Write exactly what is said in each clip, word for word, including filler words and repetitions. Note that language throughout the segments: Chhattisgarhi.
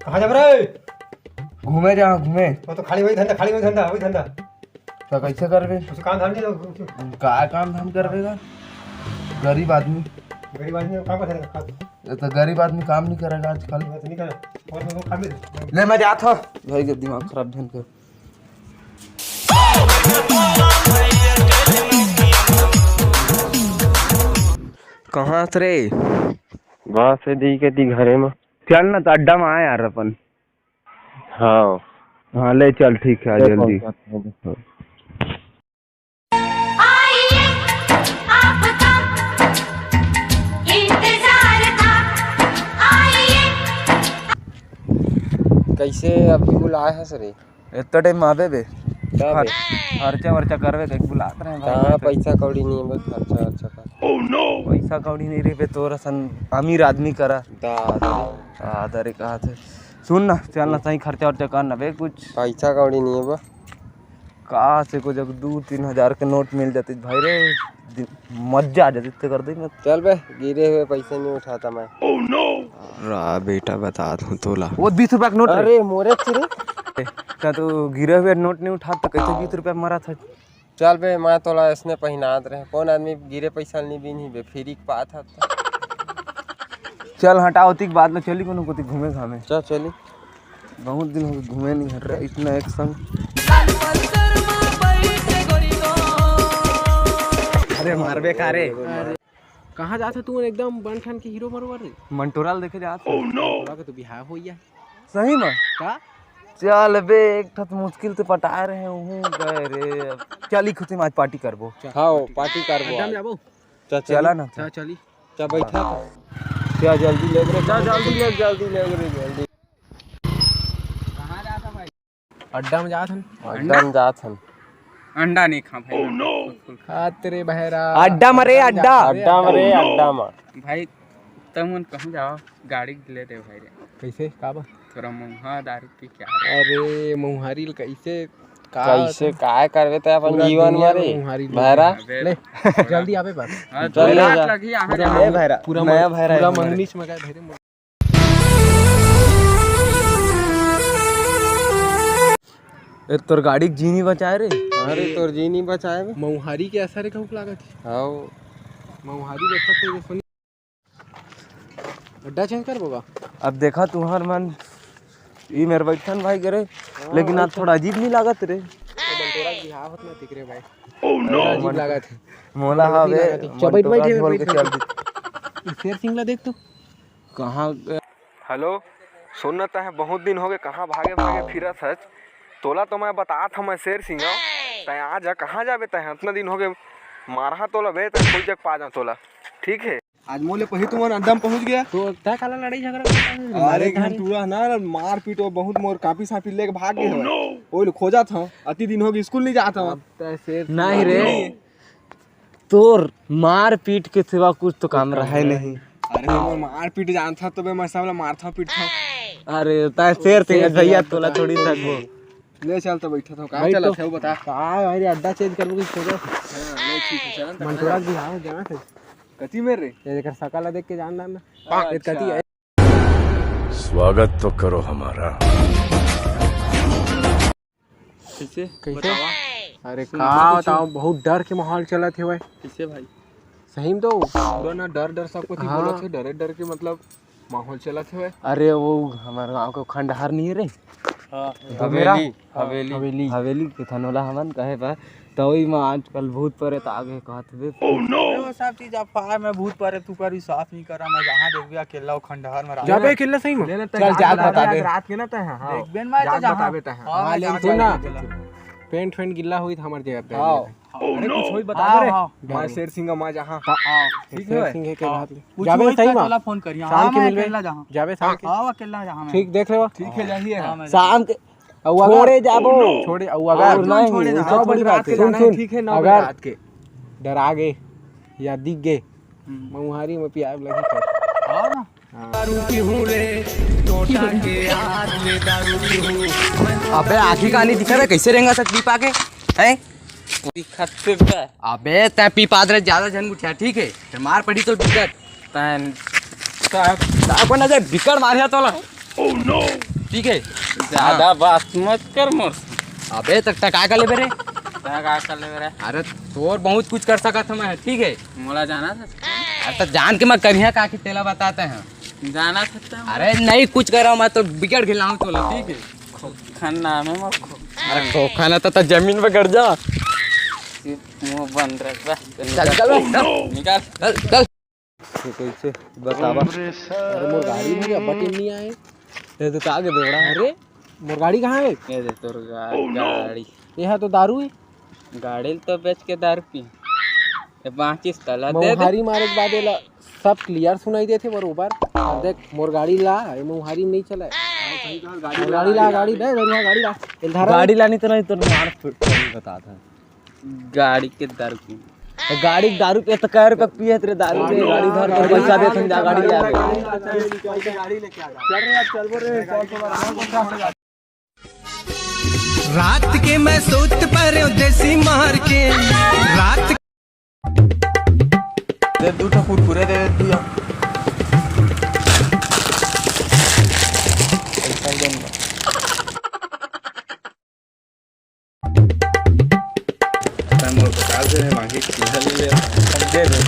कहाँ जाबे रे? घूमे जा, घूमे। वो तो खाली वही धंधा, खाली वही धंधा, वही धंधा। तो कैसे करबे? कुछ काम धाम नहीं, कुछ का काम धाम करबे गा? गरीब आदमी। गरीब आदमी काम कर सकता। ये तो गरीब आदमी काम नहीं करेगा आजकल। मैं तो नहीं कर। और वो काम भी ले, मैं जात हूँ। भाई के दिमाग खराब धन कर। कहाँ हस रे? बस ए दी के दी घरे में। चल ना, तो अड्डा में आ यार अपन। हाँ। हाँ, ले चल, ठीक है, आ ले जल्दी। पहुँचाते हैं। हाँ। आइए, आपका इंतजार था, आइए। कैसे अभी बुलाए हस रे? एतना टाइम आबे बे। का बे? खर-, खर्चा वर्चा करबे कहिके बुलात रहे भाई। कहाँ पैसा कौड़ी नहीं है बे, खर्चा वर्चा का। पैसा कौड़ी नहीं रहे बे, तोर असन अमीर आदमी करा। दा, दा। दा, दा रे, कहा थे। सुन ना, चल ना, सही खर्चा वर्चा कर ना बे कुछ। पैसा कौड़ी नहीं है बे। कहाँ से कुछ अगर दू तीन हजार के नोट मिल जाते भाई रे, दि-, मजा आ जाती तो कर दे मत। चल बे, गिरे हुए पैसे नहीं उठाता मैं। रा बेटा, बता दूं तोला। वो बीस रुपया के नोट रे। अरे मोरे रे। का तू गिरे हुए नोट नहीं उठा तो कैसे बीस रुपया मारा था? चल बे, मैं तोला ऐसने पहिनात रहे। कौन आदमी गिरे पैसा नहीं बीनही बे, फ्री के पात हत। चल हटा, ओतिक बात ला चली कोनो कोती घूमे घामे। चल चली। बहुत दिन हो गए घूमे नहीं हट रहा इतना एक संग। अरे मारबे का रे? कहाँ जात हे तू एकदम बन ठन के हीरो बरोबर रे? मंटोरा ल देखे जात हे। तोरा के तो बिहाव हो गया। सही में? का? चल बे, एक ठत मुश्किल से पटाए रहे हूँ, गए रे। अब चल, ई खुशी में आज पार्टी करबो। चल, हाँ, पार्टी करबो अड्डा में आज। जाबो? चल, चला चली। ना। चल, चली। चल, बैठा था। चल, जल्दी ले रे, चल, जल्दी ले, जल्दी ले रे, जल्दी। कहाँ जात हे भाई? अड्डा में जात हन। अड्डा में जात हन। अंडा नहीं खा भाई। खा तेरे बहरा। अड्डा में रे, अड्डा। अड्डा में रे, अड्डा में। भाई, तमन कहूँ जाओ, गाड़ी ले दे भाई रे। कैसे? का बा? थोड़ा महुआ दारू पी के आ रहे। अरे, महुआरी ल कैसे? का कैसे? होता? काय करबे ते अपन पूरा जीवन दुनिया में रे? महुआरी लोग बहरा? हैं। अबे ले, जल्दी आबे बस। हाँ, चल ले रात जा। लगी, यहाँ पूरा जा। ए बहरा, पूरा नया बहरा पूरा है हमारे। मंगनीच में गए भैरे। ए, तोर गाड़ी के जीनी बचाए रे। अरे, तोर जीनी बचाए बे। मौहारी के असर है, कहूँ लागत है। हाँ। मौहारी देखत है, ये सुनी। अड्डा चेंज कर बा। अब देखा तुहर मन, ई मेर बैठन भाई करे, हाँ, लेकिन आज थोड़ा अजीब नहीं लागत रे। तो बंटोरा के बिहाव होत ना, ठीक रे भाई। Oh no! अजीब लागत है। मोला अजीब हवे, लागत है। चल, बैठ, मंटोरा बैठ, झोल बैठ, के बैठ। चल दी। ई शेर सिंह ला देख तू। कहाँ ग-, हेलो, सुन ना तैं, बहुत दिन होगे, कहाँ भागे भागे फिरत हस? तोला तो मैं बतात हँव, मैं शेर सिंह हँव। तैं आ जा, कहाँ जाबे तैं? अतना दिन होगे, मारहा तोला बे, तैं कोई जग पा जा तोला। ठीक है? आज मोले पही तुमन अड्डा में पहुँच गया। तो तैं काला लड़ाई झगड़ा करत हस? अरे, लड़ाई घंटूरा ना, मारपीट, वो बहुत मोर कापी सापी लेके भाग गए हवे। ओए, खोजत हँव, अति दिन होगे, स्कूल नहीं जात हँव। अब तैं शेर नहीं रे। नहीं। तोर मारपीट के सिवा कुछ तो काम रहे नहीं। अरे, मैं मारपीट जानता तो मैं सबला मारता पीटता। अरे, तैं शेर सिंह हस भैया, तोला थोड़ी सकबो। ले चल तो बैठा था, कहाँ बैठ चला तो। था वो बता। का भाई रे, अड्डा चेंज करबो कुछ खोजो। हाँ, ले ठीक है, चल तो। मंटोरा जी, हाँ, जाना थे। कति मेर रे? ये देख, सकल ला देख के जान ना। अच्छा। ये कति है? स्वागत तो करो हमारा। कैसे? कैसे? बतावा। अरे सुन का तो कुछ। बताओ, बहुत डर के माहौल चलत हे भाई। कैसे भाई? सही में तो। पूरा ना डर डर सब कुछ हाँ। बोलत हे, डरे डर के मतलब माहौल चलत हे भाई। अरे वो हमारे गांव के खंडहर नहीं है रे? हाँ। तो मेरा हवेली, हवेली। हवेली। हवेली के थनोला हमन कहे बा, तो वही में आजकल भूत प्रेत आगे कहत हे। Oh no! वो सब चीज आप पाए में भूत प्रेत ऊपर विश्वास नहीं करा, मैं जहाँ देखबे अकेला वो खंडहर में रहता। जाबे अकेला सही में? ले ना, चल, जात बताबे। रात के ना तैं, हाँ। देखबे ना, मैं तो जात जहाँ बताबे तैं, हाँ। हाँ, हाँ, ले, जात सुन ना। बताबे। पेंट वेंट गिल्ला होई त हमर जगह पे हाँ। आ जाए। अरे कुछ होई बता दे रे। हाँ। मैं शेर सिंह मा जहाँ। हाँ। ठीक शेर है। सिंह के हाँ। हाथ ले। कुछ जाबे होई सही त मा? तोला फोन करिया। शाम हाँ, के मैं मिलबे। अकेला जहाँ। जाबे शाम के। हाँ, अकेला जहाँ मैं। ठीक देख लेवा। ठीक है, जाही है। हाँ, मैं शाम के अउ अगर छोड़े जाबो। छोड़े अउ अगर और नहीं, छोड़े वो जाबो। तो थोड़ी बात है। सुन, सुन, ठीक है, नौ बजे अगर रात के। डरा गे या दिख गे, हम्म। मऊहारी में पियाब लगी फिर। हाँ ना। हाँ। दारू पीहूं रे, टोटा के हाथ में दारू पीहूं। अबे आँखी कानी दिखा बे, कैसे रेंगा सक पी पा के? हैं? दिखत बे। अबे तै पी पात रहे, ज्यादा झन गुठिया, ठीक है? ते मार पड़ी तो दिक्कत। तैं साहब, साहब को नजर बिकट मारिया तोला। ठीक है? ज्यादा हाँ। बात मत कर मोर से। अबे तक तक का कर लेबे रे? तैं का कर लेबे रे? अरे तोर बहुत कुछ कर सकत हूँ मैं, ठीक है? मोला जाना था। अरे तो जान के मैं करिया का कि तेला बताते हैं। जाना था तो। अरे नहीं कुछ कर रहा हूँ मैं तो बिगड़ खिलाऊँ तोला, ठीक है? खोखन नाम है मोर खो-, अरे खोखा ना तो, तो जमीन पे गड़ जा। मुंह बंद रख बे। चल, चल बे, चल। निकाल। चल, चल। तो कैसे बतावा? अरे मोर गाड़ी भी अब बटे नहीं आए। ते तो का के बेवड़ा? अरे मोर गाड़ी कहाँ है? ये दे तोर गा-, गाड़ी। ये है तो दारू है। गाड़ी ल तो बेच के दारू पी। ये बाँचिस तला दे दे। मऊहारी मारे के बाद एला सब क्लियर सुनाई देथे बरोबर। अब देख मोर गाड़ी ला, ये मऊहारी में नहीं चला है। मोर गाड़ी ला, गाड़ी दे, दरुहा गाड़ी ला। एल धरा। गाड़ी लानी तो नहीं तो मार फिर बता था। गाड़ी के दारू पी। तो गाड़ी के दारू पे तो कै रुपया पिए तेरे दारू पे, गाड़ी धर के पैसा दे, तुम जा गाड़ी ले आ। रात के मैं सोत पर देसी मार के रात। दे दू ठो कुरकुरे दे दू या। मोर पचास दे, बाकी किधर ले ले? अब दे दो।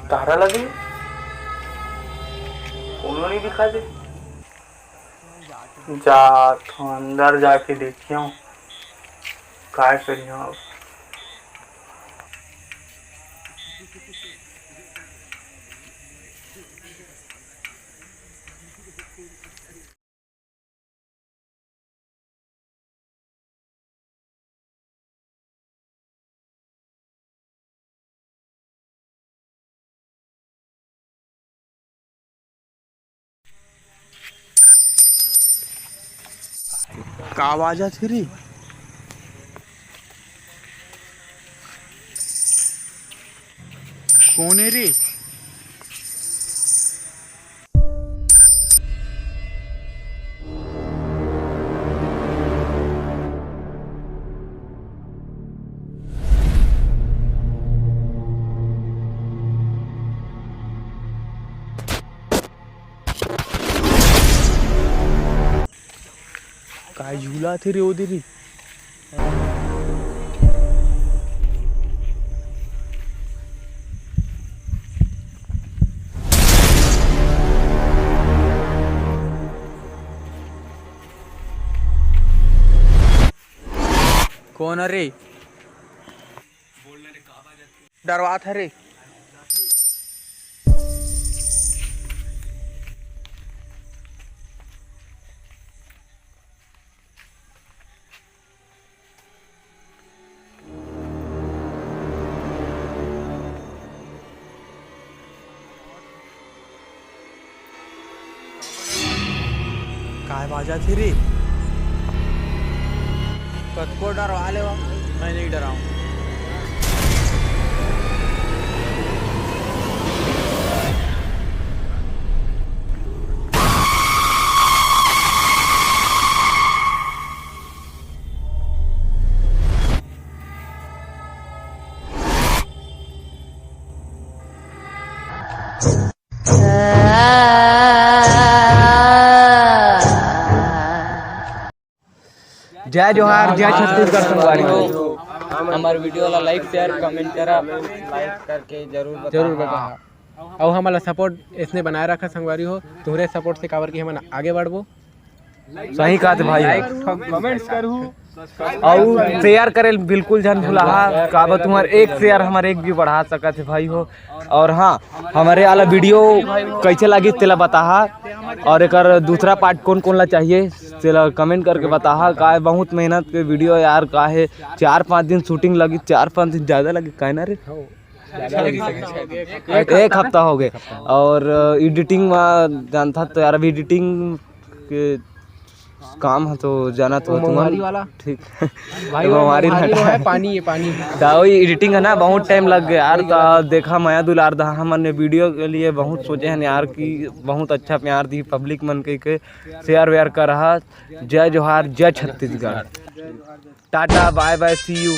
तारा लगे कोनो नहीं दिखा दे। जात हूँ, अंदर जाके देखियो, काय करियो अब। का आवाज आथे रे? कोन ए रे? काय झूला थे रे ओ दे रे। कोन हरे? डरवात हरे। काय बाजा थे रे? कतको डरवा लेवा, मैं नहीं डराऊं। जय जोहार, जय छत्तीसगढ़ संगवारी हो। हमर वीडियो ला like, share, comment करा, like करके जरूर बताहा। जरूर बताहा। अउ हमन ला support इसने बनाए रखा संगवारी हो, तुहरे support से, काबर कि हमन आगे बढ़बो। सही कहत भाई हो। Comments करहू। अउ share करे ल बिल्कुल झन भुलाहा, काबर तुम्हर एक share हमर एक view बढ़ा सकत हे भाई हो। अउ हाँ, हमरे वाला वीडियो कैसे लगी तेला बताहा, अउ एकर दूसरा part कौन कौन ला चाहिए तेला comment करके बताहा। का बहुत मेहनत के वीडियो यार, का हे चार पाँच दिन shooting लगी, चार पाँच दिन ज़्यादा लगी, का ना रे? एक हफ्ता हो गए। अउ editing में जानता तो यार, अभी editing के काम है तो जाना तो वो तुमन मंगवारी वाला। ठीक। भाई, वो वो मंगवारी मंगवारी वाला। वो है, पानी है, पानी। तो वही editing है ना, बहुत time लग गया यार। तो देखा मया दुलार दा, हमन ने वीडियो के लिए बहुत सोचे हैं यार कि बहुत अच्छा प्यार दी public मन के, के share वेयर कर रहा। जय जोहार, जय Chhattisgarh, Tata, bye bye, see you।